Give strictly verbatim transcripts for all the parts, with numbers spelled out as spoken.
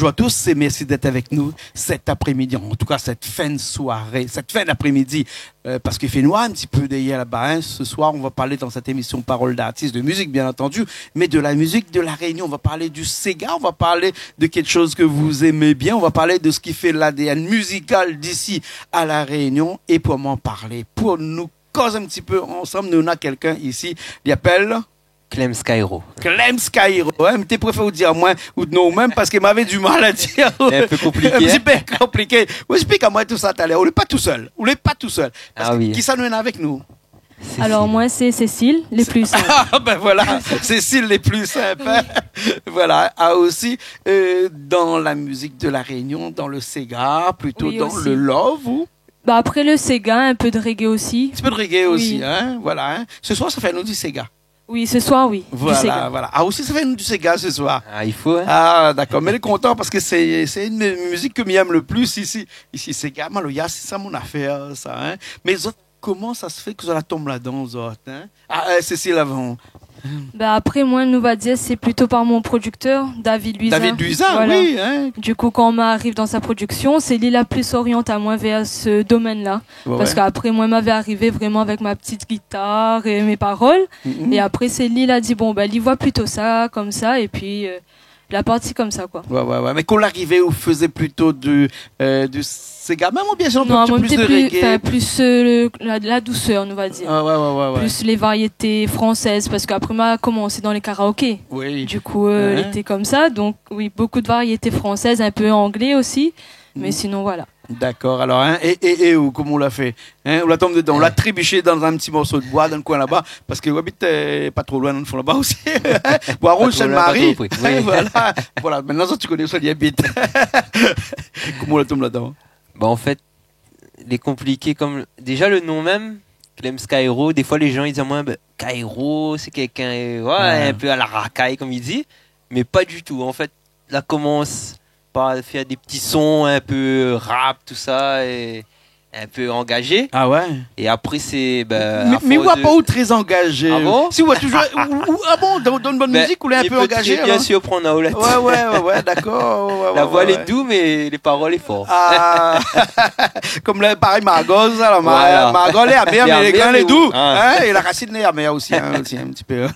Bonjour à tous et merci d'être avec nous cet après-midi, en tout cas cette fin de soirée, cette fin d'après-midi, euh, parce qu'il fait noir un petit peu derrière là-bas, hein. Ce soir, on va parler dans cette émission Parole d'artiste de musique, bien entendu, mais de la musique de La Réunion. On va parler du séga, on va parler de quelque chose que vous aimez bien, on va parler de ce qui fait l'A D N musical d'ici à La Réunion. Et pour m'en parler, pour nou koz in ti pé ansanm, nou néna kèlkin isi, li apèl Clem Skyro. Clem Skyro, hein, mi té préfèr ou dir amoin out non mèm, parske mavé du mal a dir. Sé in pé konpliké, hein. In ti pé konpliké. Ou ésplik amoin tousa talèr. Ou lé pa tousèl. Ou lé pa tousèl. Parske kisa nou néna avèk nou ? Cécile. Alors, moi, c'est Cécile, les plus simples. Ah, ben voilà, Cécile, les plus simples, hein. Voilà, ah, aussi, euh, dans la musique de La Réunion, dans le séga, plutôt dans le love, ou ? Oui, aussi. Bah, après le séga, un peu de reggae aussi. Un petit peu de reggae aussi, hein, voilà, hein. Ce soir, sa fé anou du séga. Oui, ce soir, oui, du séga. Voilà, voilà. Ah, aussi, sa fé anou du séga ce soir. Ah, il faut, hein. Ah, d'accord. Mé lé kontan parske sé, sé inn musique ke mi èm le plus isi. Isi, séga, maloya, sé sa mon afèr, sa, hein. Mé zot, koman sa se fé ke zot la tonm ladan, zot, hein ? Ah, euh, Cécile avant. Bah, après, moi, nou va dir, c'est plutôt par mon producteur, David Louisin. David Louisin, oui, hein. Voilà. Du coup, quand on m'arrive dans sa production, c'est lui la plus orienté à moi vers ce domaine-là. Ouais, ouais. Parce qu'après, moi, mavé arrivé vraiment avec ma petite guitare et mes paroles. Mhm. Et après, c'est lui la dit, bon, bah, li voi plutôt ça, comme ça, et puis, euh, la parti comme ça, quoi. Ouais, ouais, ouais. Mé kan ou la arivé, ou fézé plutôt du, euh, du séga mèm, oubien sinon, non, un peu plus de reggae ? Non, moi, c'était plus, enfin, plus, euh, le, la, la douceur, on va dire. Ah, ouais, ouais, ouais, ouais. Plus les variétés françaises, parce qu'après, ma komansé dans les karaokés. Oui. Du coup, euh, ouais, lété comme ça. Donc, oui, beaucoup de variétés françaises, un peu anglais aussi. Mais sinon, voilà. D'accord, alors, hein, é, é, é ou, koman ou la fé ? Hein, ou la tonm dedan, ou la tribish dan in ti morso de boi dan le koin laba, parske ou abit, euh, pa tro loin, dan le fon laba osi. Boi Rouz, Sint-Mari. Pa tro loin, pa tro pré. Oui. Voilà. Voilà, mintnan, sa, ou koné ousa li abit. Koman ou la tonm ladan ? Bah, en fait, lé konpliké kom, déja, le non mèm, Clem Skyro, défoi, lé jan i di amoin, bah, Skyro, sé kèlkin, euh, ouais, in pé a la rakay, kom i di, mé pa du tou. En fait, la komans par fé dé ti son in pé rap, tousa, é in pé angazé. Ah ouais ? É apré, sé, ben, mé, mé mi voi pa ou tré angazé. Ah bon ? Si, ou voi toujour, ou, ou, ah bon, dan, dan in bone mizik, ou lé in pé angazé, alor ? Ben, mi pé tré bien sirprann aou la. Ouais, ouais, ouais, ouais, d'accord, ouais, ouais, ouais. La voi lé dou, mé lé parol lé for. Ah. Kom la, parèy margoz, sa, la, mar-, margoz lé amèr, mé lé grin lé dou. Lé amèr, mé oui. Hein, é la rasine lé amèr osi, hein, osi, in ti pé.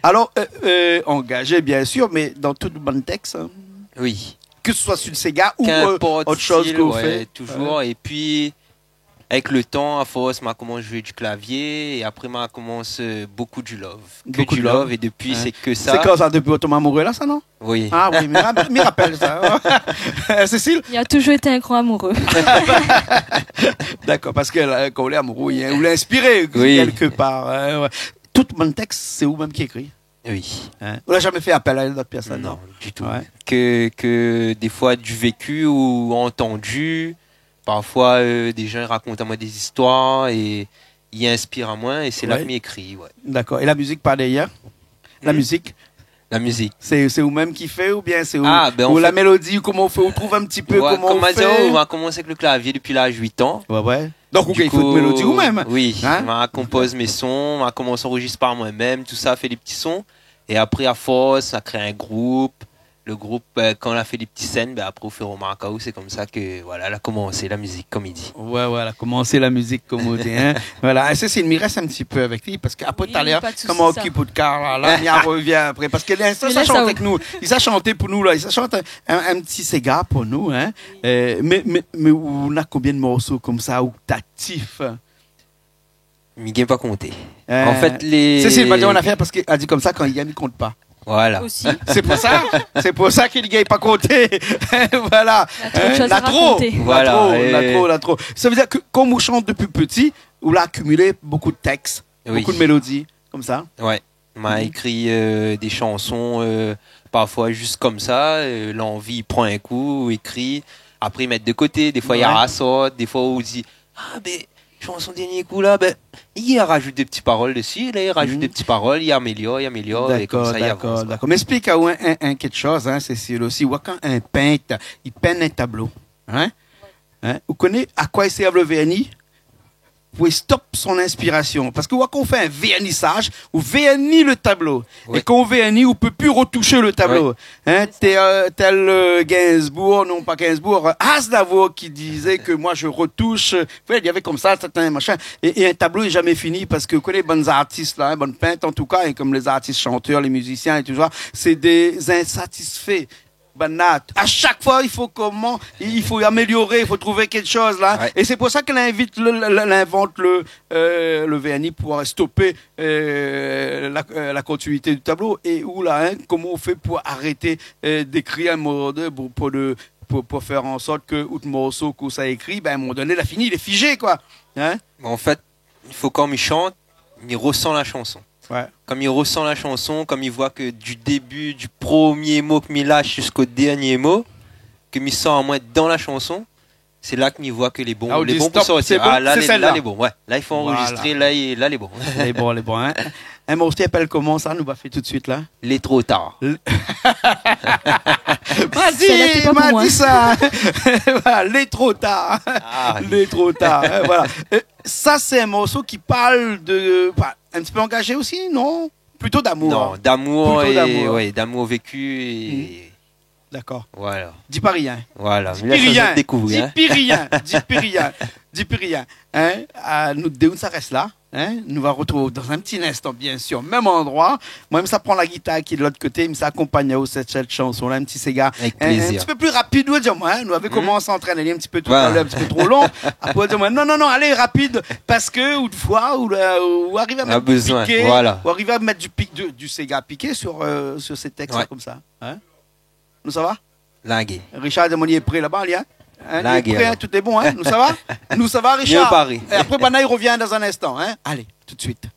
Alor, euh, euh, angazé, bien sir, mé dan tout bann tèks, hein. Oui. Ke se soi su le séga ou, euh, ot shoz ke ou fé. Kinport stil, ouais, toujour. Ouais. É pi, avèk le tan, a fors, ma komans zoué du klavié, é apré, ma komans, euh, bokou du love. Ke du love, é dopi, sé ke sa. Sé kan sa, dopi ou tonm amouré la, sa, non ? Oui. Ah oui, mi rap-, mi rapèl sa. Cécile ? Il a toujours été un grand amoureux. D'accord, parske la, kan ou lé amouré, hein, ou lé inspiré, oui, kèlke par, hein, ouais. Tout bann tèks, sé ou mèm ki ékri ? Oui. Hein ? Ou la zamé fé apèl a in ot pèrsone, non ? Non, du tou. Ouais. Ke, ke défoi du vécu ou antandu, parfoi, euh, dé jan i rakont amoin dé zistoir é i inspir amoin é sé la ke mi ékri, ouais. D'accord. É la mizik par dèrièr ? La mizik ? La mizik. Sé, sé ou mèm ki fé oubien sé ou, ou la mélodi, koman ou fé, ou trouv in ti pé koman ou fé ? Ben, en fait, ouais, koman ou fé, ma komans avèk le klavié dopi laz uit an. Ouais, ouais. Donk, ou ékri out mélodi ou mèm. Du coup, oui, ma konpoz mé son, ma komans anrozistr par moin mèm, tousa, fé dé ti son. É apré, a fors, ma kré in group. Le group, euh, kan la fé dé ti sèn, ben, apré, ou fé romark aou, sé konmsa ke, voilà, la komansé la mizik, kom i di. Ouais, ouais, la komansé la mizik, kom i di, hein. Voilà. É Cécile, mi rès in ti pé avèk li, parske apré, talèr, koman ou okip out kar la, la, mi arvien apré. Parske la, sa, sa shant avèk nou. Li sa shanté pou nou, la. Li sa shant in, in ti séga pou nou, hein. Euh, mé, mé, mé ou néna konbien de morso konmsa ou k'ou aktif ? Mi gingn pa konté. Euh, an fèt, lé... Cécile, pa dir in afèr parske la di konmsa, kan i yèm, i kont pa. Voilà. Osi. Sé pou sa, sé pou sa ke li gingn pa konté. Voilà. Na tro de shoz a rakonté. Na tro, na tro, na tro. Sa vé dir ke kom ou shant dopi pti, ou la akimilé bokou de tèks, bokou de mélodi, konmsa. Oui. Ouais. Ma ékri, euh, dé shanson, euh, parfoi zis konmsa, euh, lanvi i pran in kou, ou ékri, apré i mèt de koté, défoi i rasort, défoi ou di, ah, ben, shanson dernié kou la, ben, i razout dé ti parol desi, la, i razout dé ti parol, i amélior, i amélior, é konmsa i avans, koi. D'accord, d'accord. Mé ésplik amoin in, in, in kékshoz, hein, Cécile osi. Ou voi kan in pint, i pinn in tablo, hein ? Hein ? Ou koné a koi i sèrv le vèrni ? pou stop son inspirasion. Parske ou, kan ou fé in vèrnisaz, ou vèrni le tablo. Oui. É kan ou vèrni, ou pé pi retoush le tablo. Oui. Hein, tel, euh, tel, euh, Gainsbourg, non pas Gainsbourg, euh, Aznavour qui disait que moi je retouche. Vous voyez, il y avait comme ça certains machins. Et, et un tableau est jamais fini parce que, vous connaissez, bann artis la, hein, bann pint an tou ka, é konm lé artis shantèr, lé mizisien é tout sa, sé dé insatisfé. Bann la, a shak foi, i fo koman, i fo amélioré, i fo trouv kékshoz la. Ouais. É sé pou sa ke l'invit le, le, le, l'invant le, euh, le vèrni pou stop, euh, la, euh, la kontinuité du tablo. É ou la, hein, koman ou fé pou arèt, euh, d'ékrir in mo de, pou, pou de, pou, pou fé an sort ke out morso ke ou sa ékri, bin, a in moman doné, la fini, lé fizé, koi. Hein ? Mé an fèt, i fo kan mi shant, mi resan la shanson. Ouais. Kan mi resan la shanson, kan mi voi ke du débi, du promié mo ke mi lash ziska dernié mo, ke mi san amoin dan la shanson, sé la ke mi voi ke lé bon, lé bon pou sortir. Ah, ou di stop, sé bon, ah, la, sé lé, sèl-la. La, lé bon, ouais. La, i fo anrozistré, la, lé, la, lé bon. Lé bon, lé bon, hein. In morso i apèl koman sa, nou va fé tout suit la ? Lé tro tar. Sèl-la, sé pa pou moin. Ma di sa. Voilà, lé tro tar. Ah, oui. Lé tro tar, hein, voilà. Euh, sa, sé in morso ki parl de, bah, in ti pé angazé osi, non ? Plito d'amour. Non, d'amour. Plito é, d'amour. Ouais, d'amour vécu é... Hmm. Dakor. Voilà. Di pa rien. Voilà. Di pi rien. Di pi rien. Di pi rien. Di pi rien. Hein ? Ah, nou dé, nou sa rès la. Hein ? Nou va retrouv dan in ti instan, bien sir, mèm androi. Moin, mi sa pran la gitar ki lé de lot koté, mi sa akonpagn aou sèt, sèt shanson la, in ti séga. Avèk plézir. In, in ti pé pli rapid, ou di amoin, hein, nou lavé komans antrèn alé in ti pé talèr, in ti pé tro lon. Apré, ou di amoin, non, non, non, alé rapid, parske out foi, ou, euh, ou ariv a mèt du piké, voilà, ou ariv a mèt du pi-, du, du séga piké sur, euh, sur sé tèks la, konmsa. Hein ? Nou sava ? Largé. Richard, mon, li lé pré laba, li, hein ? Hein, li lé pré, hein, tout lé bon, hein ? Nou sava ? Nou sava, Richard ? Mi lé paré. É apré, banna i revien dan in instan, hein ? Alé, tout de suite.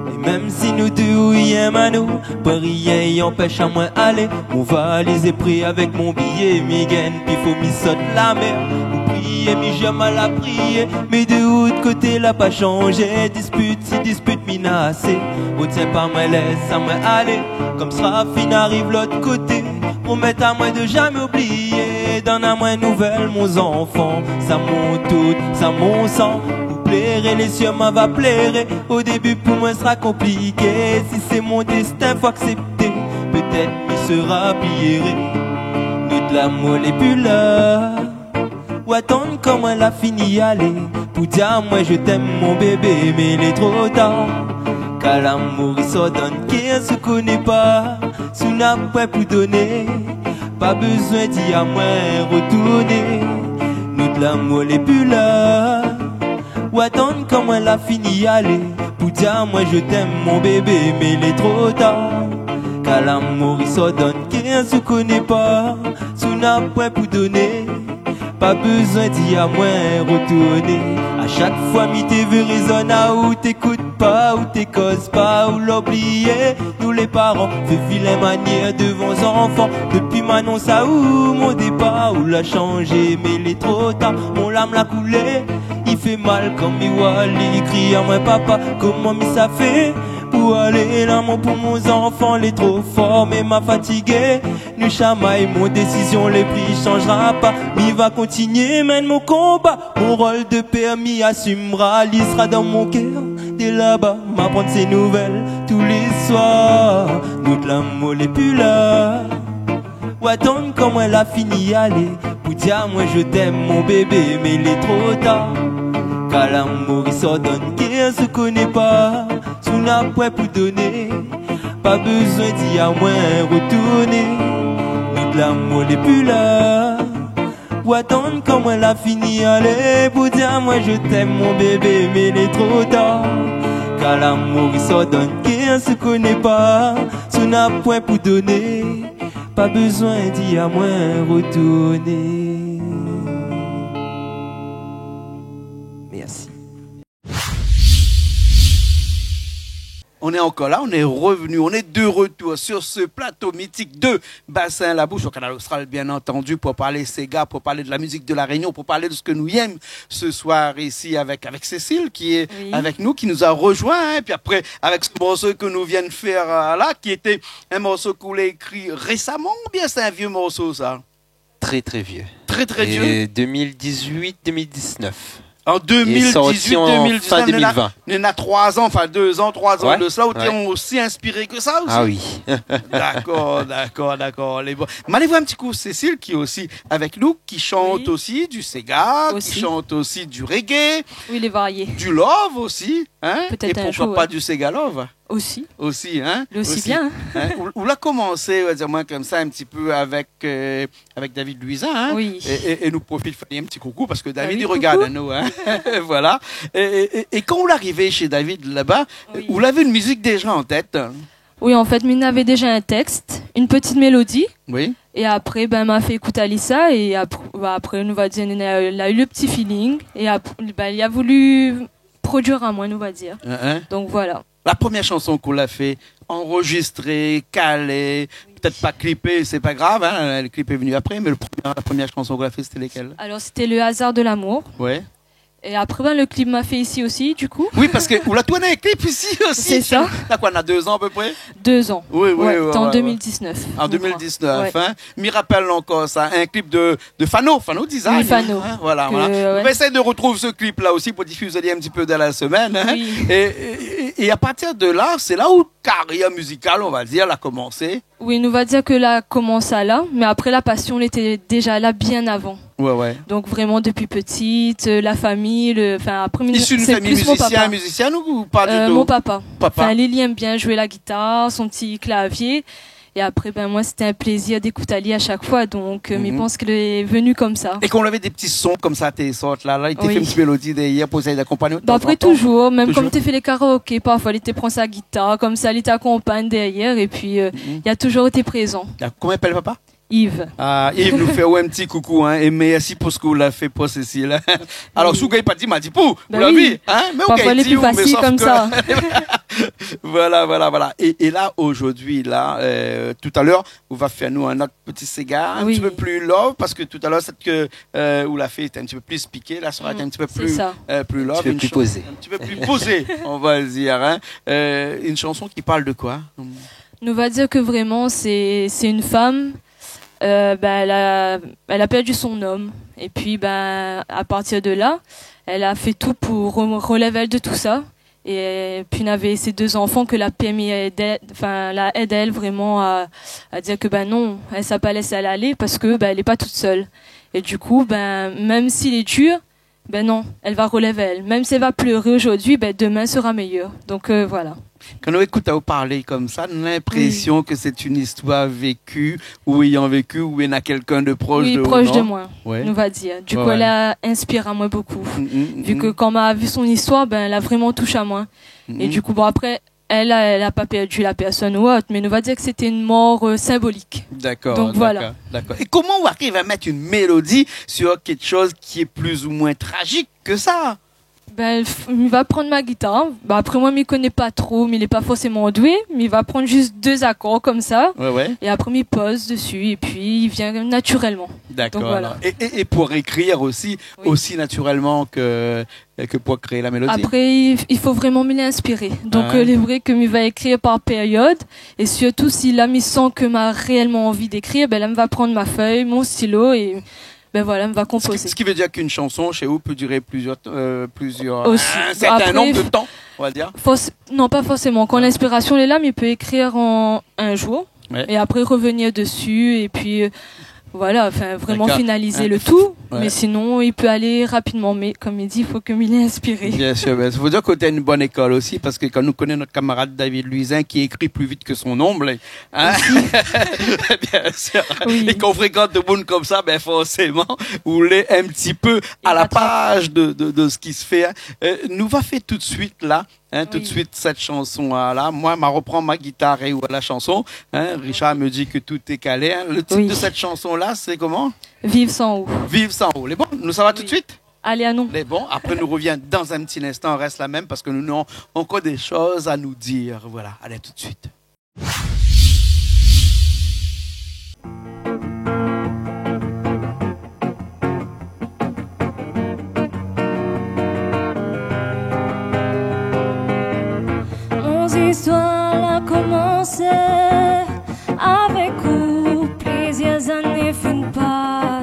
É mèm si nou dé ou yèm anou, pa rien i anpèsh amoin alé. Mon valiz lé pré avèk mon biyé, mi gingn pi fo mi sot la mèr. Ou priyé, mi jèm a la priyé, mé de out koté la pa shanzé. Dispit si dispit mi na asé, retien pa moin, lès amoin alé. Kom sra fine ariv lot koté, promèt amoin de zamé oubliyé. Donn amoin nouvèl, mon zanfan, sa mon tout, sa mon san. Ou pléré, lé zié ma va pléré. O débi pou moin sra konpliké. Si sé mon dèstin, fo aksèpté. Pétèt mi sra pli éré. Nout lamour lé pi la. Ou atann kan moin la fini alé pou dir amoin je t'aime mon bébé, mé lé tro tar. Kar lamour i sort dan kèr si ou koné pa, si ou na poin pou doné. Pa bezoin dir amoin retourné. Nout lamour lé pi la. Ou atann kan moin la fini alé pou dir amoin je t'aime mon bébé, mé lé tro tar. Kar lamour i sort dan kèr si ou koné pa, si ou na poin pou doné. Pa bezoin dir amoin retourné. A shak foi mi té vé rézonn aou, ou té ékout pa, ou té koz pa, ou la oubliyé. Nou lé paran fé vilin manièr devan zanfan. Dépi ma anons aou mon dépar, ou la shanzé, mé lé tro tar. Mon larm la koulé, i fé mal kan mi oi li kri amoin papa. Koman mi sa fé pou alé, lamour pou mon zanfan lé tro for, mé ma fatigé. Nou shamay, mon désizion lé pri, i shanzra pa. Mi va kontinié, mèn mon konba. Mon rol de pèr mi asimra, li sra dan mon kèr. Dé laba ma pran sé nouvèl tou lé soir. Nout lamour lé pi la. Ou atann kan moin la fini alé pou dir amoin je t'aime mon bébé, mé lé tro tar. Kar lamour i sort dan kèr si ou koné pa, si ou na poin pou doné. Pa bezoin dir amoin retourné. Nout lamour lé pi la. Ou atann kan moin la fini alé pou dir amoin je t'aime mon bébé, mé lé tro tar. Kar lamour i sort dan kèr si ou koné pa, si ou na poin pou doné. Pa bezoin dir amoin retourné. Mèrsi. On est encore là, on est revenu, on est de retour sur ce plateau mythique de Bassin la Bouche au Kanal Austral, bien entendu, pour parler séga, pour parler de la musique de La Réunion, pour parler de ce que nous aimons ce soir ici avec, avec Cécile qui est avec nous, qui nous a rejoint, hein, et puis après, avec ce morceau que nous vient de faire, euh, là, qui était un morceau que vous l'avez écrit récemment, ou bien c'est un vieux morceau, ça ? très, très vieux. Très, très vieux. Et deux mille dix-huit, deux mille dix-neuf. En deux mille dix-huit, deux mille dix-neuf, néna, néna trois an, enfin, deux an, trois an de cela, ou té osi inspiré ke sa osi. Ah oui. D'accord, d'accord, d'accord. Lé bon. Mé alé voir in ti kou Cécile, ki lé osi avèk nou, ki shant osi du séga, ki shant osi du reggae, du love osi, hein, et pourquoi pas du séga love. Oui, lé varié. Oui, lé varié. Osi. Osi, hein. Lé osi bien. Hein. Ou, ou la komansé, on va dire, moin, konmsa, in ti pé avèk, euh, avèk David Louisin, hein. Oui. É, é, é nou profit fé in ti koukou parske David i regard anou, hein. David, koukou. Voilà. É, é, é, é kan ou la arivé shé David laba, ou lavé in mizik déza an tèt. Oui, an fèt, mi navé déza in tèks, in ti mélodi. Oui. É apré, bin, ma fé ékout ali sa, é ap-, bin, apré, nou va dir, la, la u le ti feeling, é ap-, bin, li la voulu produir amoin, nou va dir. Hein, hein. Donk, voilà. La premièr shanson k'ou la fé, anrozistré, kalé, pétèt pa klipé, sé pa grav, hein, le klip lé vni apré, mé le premièr, la premièr shanson k'ou la fé, sété lékèl ? Alors, c'était Le hasard de l'amour. Ouais. É apré, bin, le klip ma fé isi osi, du kou. Oui, parske ou la tourn in klip isi osi. Sé sa. Na koi, na dé zan a pé pré ? Dé zan. Oui, oui, ouais, ouais, ouais. An deux mille dix-neuf. An deux mille dix-neuf, hein. Mi rapèl ankor sa, in klip de, de Fano, Fano Design, hein, voilà, voilà. Oui, Fano. Ke, ouais. Nou va éséy de retrouv se klip-la osi pou difuz ali in ti pé dan la semèn, hein. Oui. É, é, é, é a partir de la, sé la ou karièr mizikal, on va dir, la komansé. Oui, nou va dir ke la komans la, mé apré la pasion lété déza la bien avan. Ouais, ouais. Donk vréman dopi petite, euh, la famiy, le, enfin, apré, mi, sé plis mon papa. Issu d'une famille musicien, musicienne ou pas du tout ? Euh, mon papa. Papa. Enfin, li, li èm bien zoué la gitar, son ti klavié. É apré, bin, moin, sété in plézir d'ékout ali a shak foi. Donk, euh, mi pans ke lé vni konmsa. É kan ou lavé dé ti son konmsa té sort la, la, li té fé in ti mélodi dèrièr pou éséy akonpagn tanzantan ? Oui. Bin apré, touzour, mèm kan té fé lé karaoké, parfoi, li té pran sa gitar, konmsa, li té akonpagn dèrièr, épi, euh, li la touzour été prézan. Touzour. Ah, koman i apèl papa ? Yves. Ah, Yves, nou fé aou in ti koukou, hein, é mèrsi pou sak ou la fé pou Cécile. Alor, si ou gingn pa di, ma di pou, ou la vi, hein, mé ou gingn di, mé sof ke... Bin oui. Parfoi, lé pli fasil konmsa. Voilà, voilà, voilà. É, é la, zordi, la, euh, talèr, ou va fé anou in ot ti séga, in ti pé pli love, parske talèr, sèt ke, euh, ou la fé, lété in ti pé pli piké, la sra in ti pé pli, euh, pli love, in ti pé pli pozé, on va dir, hein. Euh, in shanson ki parl de koi ? Nou va dir ke vréman, sé, sé in fanm, euh, bin, èl la, èl la pèrd son om. Épi, bin, a partir de la, èl la fé tout pou re-, relèv aèl de tousa. Épi, navé sé dé zanfan ke la pèrmi èl, enfin, la èd aèl vréman a, a dir ke, bin non, èl sa pa lès aèl alé parske, bin, èl lé pa tout sèl. É du kou, bin, mèm si lé dir, bin non, èl va relèv aèl. Mèm si èl va pléré zordi, bin, demin sra méyèr. Donk, euh, voilà. Kan nou ékout aou parl konmsa, nou na linprésion ke sé in zistoir véki ou ayan véki, ou néna kèlkin de prosh de ou, non ? Oui, prosh de moin, nou va dir. Ouais. Du kou, èl la inspir amoin bokou. Mm, mm, mm. Vu ke kan ma vi son zistoir, bin, èl la vréman toush amoin. Mm, mm. É du kou, bon, apré, èl la, èl la pa pèrd la pèrsone ou ot, mé nou va dir ke sété in mor, euh, sinbolik. Dakor, dakor, dakor. Donk, voilà. É koman ou ariv a mèt in mélodi sur kèk shoz ki lé pli ou moin trazik ke sa ? Bin, f-, mi va prann ma gitar. Bin, apré, moin, mi koné pa tro, mi lé pa forséman doué, mi va prann zis dé akor konmsa. Ouais, ouais. É apré, mi poz dési, épi i vien natirèlman. Dakor, alor. Donk, voilà. É, é, é pou ékrir osi, osi natirèlman ke, ke pou kréé la mélodi. Apré, i, i fo vréman mi lé inspiré. Donk, euh, lé vré ke mi va ékrir par périod, é sirtou si la mi san ke ma réèlman anvi d'ékrir, bin la, mi va prann ma fèy, mon stilo, é bin voilà, mi va konpozé. Ce qui, ce qui veut dire qu'une chanson chez vous peut durer plusieurs, euh, plusieurs, un certain nombre de temps, on va dire. Osi. Apré, fors-, non, pa forséman. Ouais. Kan linspirasion lé la, mi pé ékrir an in zour, é apré revnir dési, épi, euh, voilà, enfin, vréman finaliz le tou. Dakor. Ouais. Mé sinon, i pé alé rapidman, mé konm i di, i fo ke mi lé inspiré. Bien sûr, mé fo dir ke ou néna in bone ékol osi, parske kan nou koné nout kamarad David Louisin ki ékri pli vit ke son ombre, hein ? Osi. Bien sûr. Oui. É kan ou frékant demoun konmsa, bin, forséman, ou lé in ti pé à la page de, de, de ce qui se fait, hein. Euh, nou va fé tout de suite la, hein, tout de suite, cette chanson-là. Oui. Moin, ma repran ma gitar é ou la shanson, hein. Richard me dit que tout est calé, hein. Le titre de cette chanson-là, c'est comment ? Viv san ou. Viv san ou. Lé bon, nou sava tout de suite ? Oui. Alé, anon. Lé bon, apré nou revien dan in ti instan, rès la mèm parske nou néna ankor dé shoz a nou dir. Voilà, alé, tout de suite. Mon zistoir la komansé avèk ou, plizièr zané fine pas.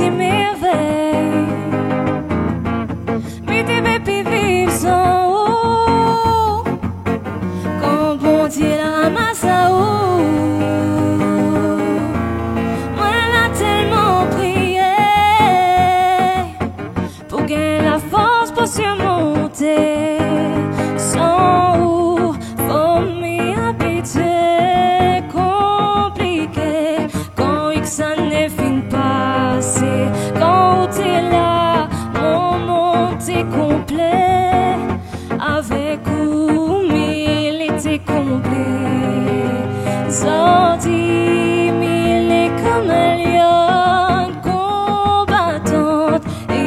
mèrvèy. Mi té vé pi viv san ou. Kan Bondié la ramas aou, moin la tèlman priyé pou gingn la fors pou sirmonté. San ou, fo mi abitié konpliké. Kan iksa né fine pasé, kan ou té la, mon mond té konplé. Avèk ou, mi lété konplé. Zordi, mi lé konm in lion, konbatant é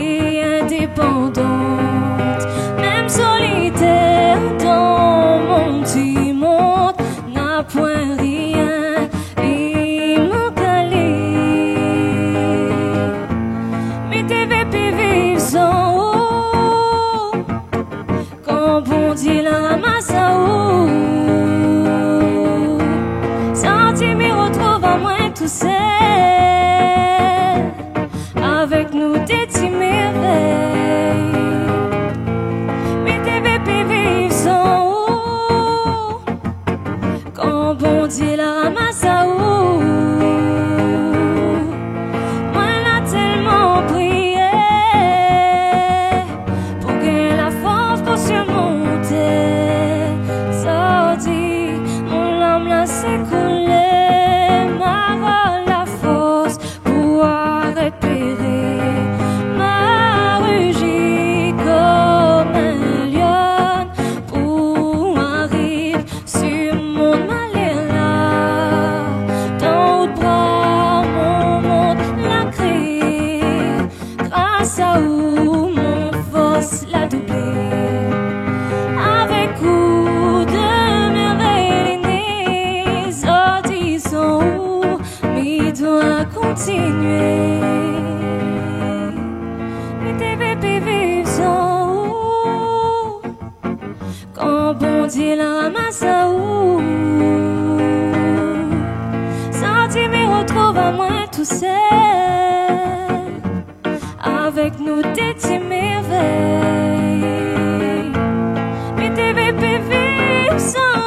indépandant. Mèm solitèr dan mon ti mond, na poin rien i mank ali. Mi té vé pi viv san ou. Kan Bondié la ramas aou, zordi mi rotrouv amoin tousèl. Avèk nou dé ti mèrvèy. Mi té vé pi viv san ou. Kan Bondié la ramas aou, moin la tèlman priyé pou gingn la fors pou sirmonté. Zordi, mon nanm la sékoulé, ma rod la fors pou arèt pléré. Ma ruji konm in lion pou ariv sir mon malèr la. Dan out bra, mon mond la kréé. Gras aou, mon fors la doublé. Avèk ou, dé mèrvèy lé né. Zordi san ou, mi doi kontinié. Mi té vé pi viv san ou. Kan Bondié la ramas aou, zordi mi rotrouv amoin tousèl. Avèk nou dé ti mèrvèy. Mi té vé pi viv san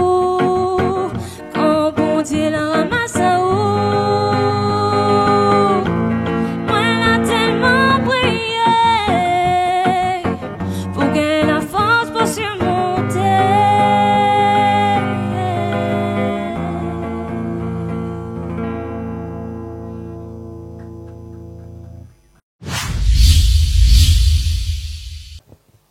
ou. Kan Bondié la ramas aou, moin la tèlman priyé pou gingn la fors pou sirmonté.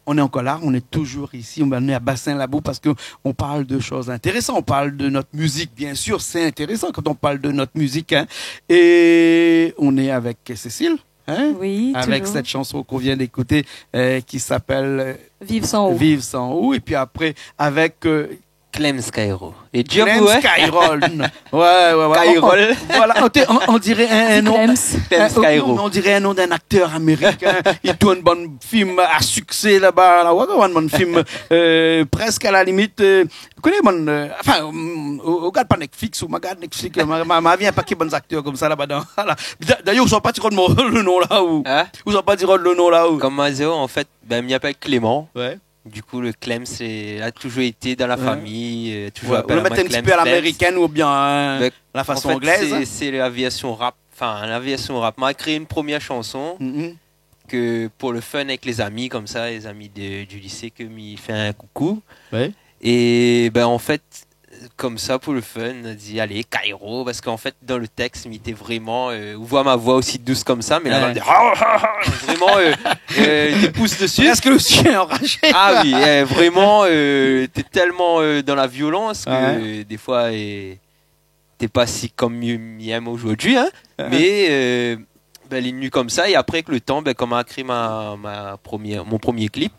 On est encore là, on est toujours ici, on est à Bassin Labou parce que on parle de choses intéressantes, on parle de notre musique, bien sûr, c'est intéressant quand on parle de notre musique, hein. Et on est avec Cécile, hein, oui, avec toujours, cette chanson qu'on vient d'écouter, euh, qui s'appelle, euh, Viv san ou. Viv san ou. Et puis après, avec, euh, Clem Skyro. Et Clem Skyro. Ouais, ouais, ouais. Skyro. On, on, voilà, on, on, on dirait un, un nom. Clem. Clem, euh, Skyro. On, on dirait un nom d'un acteur américain. Il tourne bon film à succès là-bas, là. Ouais, ouais, bon film, euh, presque à la limite, euh, ou koné, bon, euh, enfin, euh, ou, ou gard pa Netflix, ou ma gard Netflix, euh, ma, ma, ma vi in paké bon aktèr konmsa laba dan, voilà. D'a-, d'ailleurs, ou sa pa di rod mon, le nom la, ou, hein? Ou sa pa di rod le nom la, ou. Konm ma di aou, an fèt, ben, mi apèl Clément. Ouais. Du coup, le Clems, c'est, a toujours été dans la famille, euh, toujours appelé à moi Clems, Clems. Ouais, ou le mèt in ti pé à l'américaine ou bien, euh, la façon anglaise, hein. Ben, en fait, c'est, c'est la version rap, enfin, la version rap. Ma la kréé une première chanson que pour le fun avec les amis, comme ça, les amis de, du lycée, ke mi fé in coucou. Ouais. Et ben, en fait, konmsa, pour le fun, on a dit, allez, Kairo, parce qu'en fait, dans le texte, mi té vraiment, euh, ou voi ma voix aussi douce comme ça, mais là, ouais, on dit, ah, ah, ah, vraiment, euh, euh, des pouces dessus. Presque le chien enragé. Ah oui, euh, vraiment, euh, té tellement, euh, dans la violence que, ouais, euh, des fois, euh, té pa si konm mi, mi èm aujourd'hui, hein. Ouais. Mais, euh, ben, lé venu comme ça, et après, avec le temps, ben, kan ma la kréé ma, ma première, mon premier clip,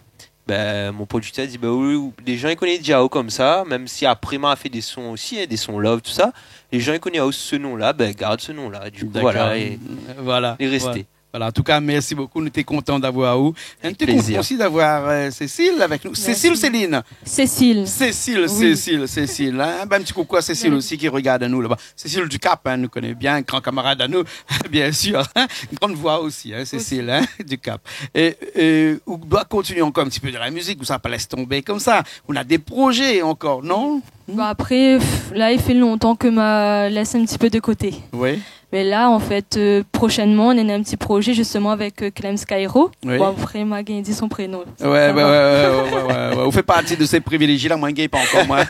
ben, mon producteur la di, ben, oui, oui, les gens, i koné déza aou konmsa, même si après, ma la fé des sons aussi, hein, des sons love, tout ça. Les gens, i koné aou sous ce nom-là, ben, garde ce nom-là. Du coup, d'accord, voilà, et, voilà, lé resté. Ouais. Voilà, an tou ka, mèrsi bokou. Nou té kontan d'avoir aou. Avèk plézir. Nou té kontan osi d'avoir, euh, Cécile avèk nou. Mèrsi. Cécile, Céline ? Cécile. Cécile, oui. Cécile, Cécile, hein. Bin, in ti koukou à Cécile osi ki rogard anou laba. Cécile Ducap, hein, nou koné bien, gran kamarad anou, bien sûr, hein. Une grande voix aussi, hein, Cécile, hein, Ducap. É, euh, ou doi kontinié ankor in ti pé dan la mizik, ou sa pa lès tonbé konmsa. Ou na dé projé ankor, non ? Bon, apré, pff, la, i fé lontan ke ma lès in ti pé de koté. Oui. Mé la, an fèt, euh, proshènman, nou néna in ti projé, justeman, avèk, euh, Clem Skyro. Oui. Bon, apré, ma gingn di son prénon. Ouais, ouais, ouais. Ou fé parti de sé privilégié la, moin, mi gingn pa ankor, moin.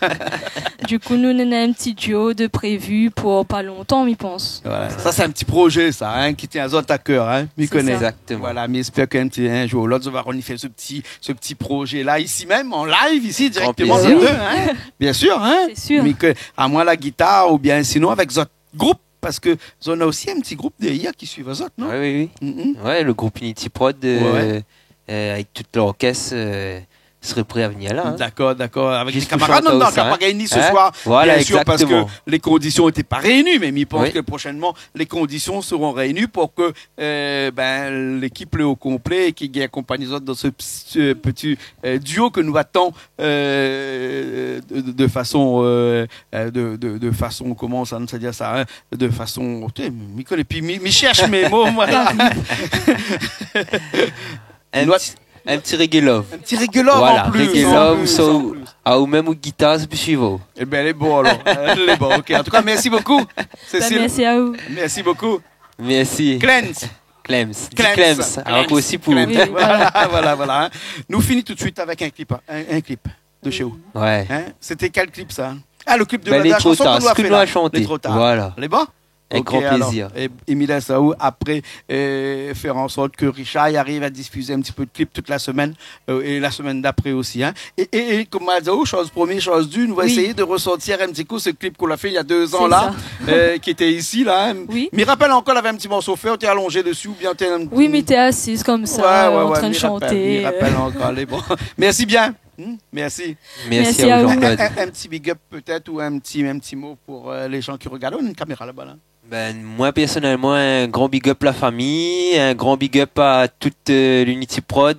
Du coup, nou néna in ti duo de prévu pou pa lontan, mi pans. Voilà. Sa, sé in ti projé, sa, hein, ki tien azot à cœur, hein. Mi koné. Sé sa. Exactement. Voilà, mi èspèr k'in ti, in jour ou l'ot, zot va ranifé se ti, se ti projé-la, isi mèm, an live, isi, direkteman, zot dé, hein. Avèk plézir. Bien sûr, hein. Sé sir. Mé ke, amoin la gitar, oubien sinon avèk zot group, parske zot néna osi in ti group dèrièr ki suiv azot, non ? Oui, oui, oui. Mm, mm. Ouais, le group Unity Prod, euh, euh, avèk tout lorkès, euh, sré pré à venir la, hein. D'accord, d'accord. Avèk dé kamarad, non, non, zis pou shant sa, hein. Kan pa gingn ni se soir, bien sûr, parske lé kondision lété pa réini, mé mi pans ke proshènman, lé kondision sront réini pou ke, euh, bin, lékip lé o konplé é ki gingn akonpagn azot dan se, se ti, euh, duo ke nou atann, euh, de, de, de fason, euh, euh, de, de, de fason, koman sa, sa i di sa, hein, de fason, té, mi koné pi, mi, mi shèrsh mé mo, moin. In ti, in ti reggae love. In ti reggae love an plis, an plis, an plis. Voilà, reggae love, so, aou mèm ou gitar, sé pi suivan. Ébin, lé bon alor. Euh, lé bon, OK. An tou ka, mèrsi bokou, Cécile. Bin, mèrsi aou. Mèrsi bokou. Mèrsi. Clems. Clems. Di Clems. Clems. Alor ke osi pou... Oui, voilà, voilà, voilà, hein. Nou fini tout de suite avèk in clip, hein, in, in clip de chez vous. Ouais. Hein ? Sété kèl clip, sa ? Ah, le clip de la, la chanson ke nou la fé la. Bin, Lé tro tar, sak nou la shanté. Lé tro tar. Voilà. Lé bon ? Avèk gran plézir. OK, alor. É, é mi lès aou apré, euh, fé an sort ke Richard i ariv à diffuser in ti pé de clip tout la semèn, euh, é la semèn d'apré osi, hein. É, é, é, konm ma di aou, shoz promié, shoz di, nou va éséy de resortir in ti kou se clip k'ou la fé néna dé zan la, euh, ki lété isi la, hein. Oui. Mi rapèl ankor, lavé in ti morso fé, ou té alonzé dési oubien ou té in... Oui, mi té asiz konmsa, euh, an trin de shanté, euh. Ouais, ouais, ouais, mi rapèl, mi rapèl ankor, lé bon. Mèrsi bien. Hmm, mèrsi. Mèrsi aou, Jean-Claude. Mèrsi aou. In, in, in ti big up pétèt ou in ti, in ti mo pou, euh, lé jan ki rogard. Oh, néna in kaméra laba la. Bin, moin, pèrsonèlman, in gran big up la fami, in gran big up à tout, euh, l'Unity Prod.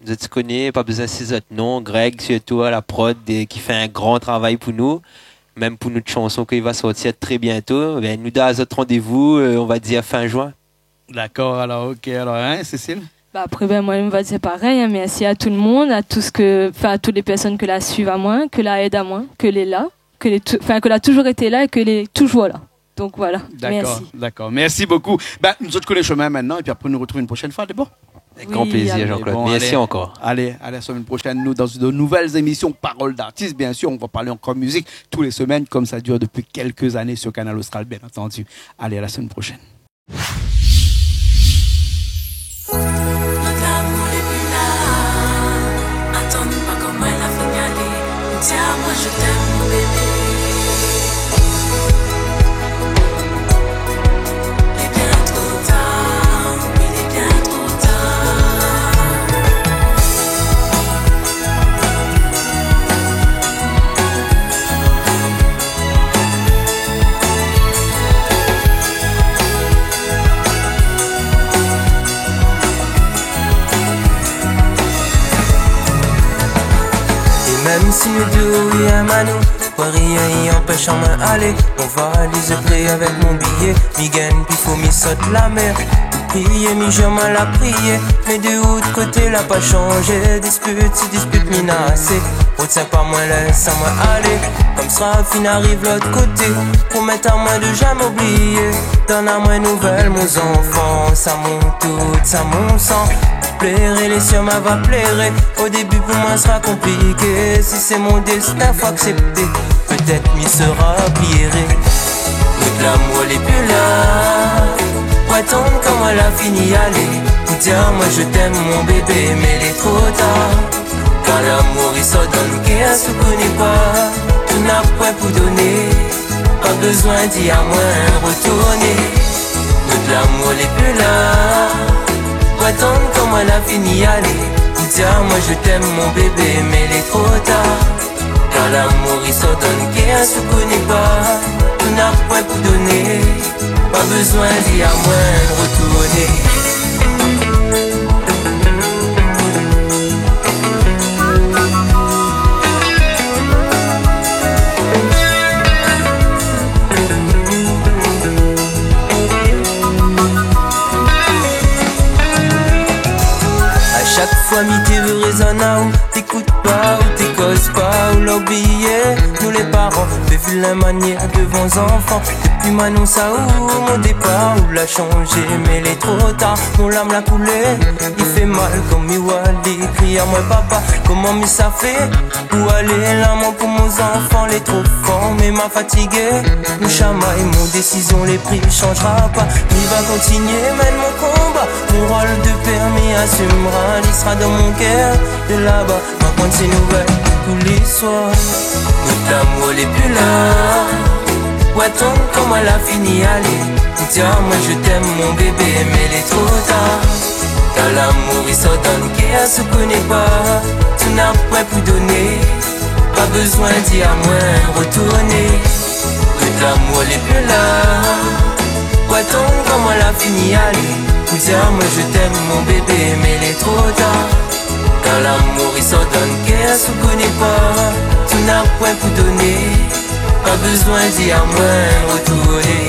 Zot i koné, pa bezoin sité zot non, Greg, sirtou à la prod, euh, ki fé in gran travay pou nou. Mèm pou nout shanson ki va sortir trè bientô, bin, nou done azot randévou, euh, on va dir fin juin. D'accord, alors, OK, alors, hein, Cécile ? Bah, après, ben, moi, je vais dire pareil, hein, merci à tout le monde, à tout ce que, enfin, à toutes les personnes que la suiv amoin, que la èd amoin, que lé la, que lé tou-, enfin, que la toujours été là et que lé toujours là. Donc voilà, merci. D'accord, d'accord. Merci beaucoup. Ben, nou sort koné shomin maintenant, et puis après, nou retrouv une prochaine fois, d'accord ? Avec grand plaisir, Jean-Claude. Oui, allez. Bon, merci encore. Allez, à la semaine prochaine, nous, dans de nouvelles émissions Parole d'artiste, bien sûr, on va parler encore musique tous les semaines, comme ça dure depuis quelques années sur Kanal Austral, bien entendu. Allez, à la semaine prochaine. Nout lamour lé pi la. Atann pa koman la fini alé. Di amoin je t'aime, mon bébé. Lé bien tro tar, wi, lé bien tro tar. É mèm si mi di ou rien, Manou, rien i anpèsh amoin alé. Mon valiz lé pré avèk mon biyé, mi gingn pi fo mi sot la mèr. Priyé, mi janm la priyé, mé de out koté la pa shanzé. Dispit si dispit mi na asé, retien pa moin, lès amoin alé. Konmsa fine ariv lot koté, promèt amoin de jamé oubliyé. Donn amoin nouvèl mon zanfans, sa mon tout, sa mon san. Pléré, lé sir ma va pléré. O débi pou moin sra konpliké, si sé mon dèstin fo aksèpté. Pétèt mi sra pi éré. Nout lamour lé pi la. Pou atann koman la fini alé. Pou di amoin je t'aime, mon bébé, mé lé tro tar. Kar lamour i sort dan nout kèr, sak ou koné pa. Tout na poin pou doné, pa bezoin di amoin retourné. Nout lamour lé pi la. Pou atann koman la fini alé. Pou di amoin je t'aime, mon bébé, mé lé tro tar. Kar lamour i sort dan nout kèr, sak ou koné pa. Tout na poin pou doné, pa bezoin di amoin retourné. Fami té vé rézon aou, té ékout pa ou, té koz pa ou, la oublié nou lé paran, fé vilin manièr dovan zanfan. Dopi ma anons aou mon dépar, ou la shanzé, mé lé tro tar. Mon larm la koulé, i fé mal kom mi wa li kriy amoin papa. Koman mi sa fé pou alé la, moin pou mon zanfan, lé tro for, mé ma fatigé. Nou shamay, mon désizion lé pri, i shanzra pa. Mi va kontinié, mèn mon konba. Mon rol de pèr mi asimra, li sra dan mon kèr. De laba ma pran sé nouvèl tou lé swar. Nout lamour lé pi la. Ou atann koman la fini alé. Ou di amoin je t'aime mon bébé, mé lé tro tar. Kar lamour i sort dan kèr, si ou koné pa, ou na poin pou doné. Pa bezoin di amoin retourné. Nout lamour lé pi la. Ou atann koman la fini alé. Ou di amoin je t'aime mon bébé, mé lé tro tar. Kar lamour i sort dan kèr, si ou koné pa, ou na poin pou doné. Pa bezoin di amoin retourné.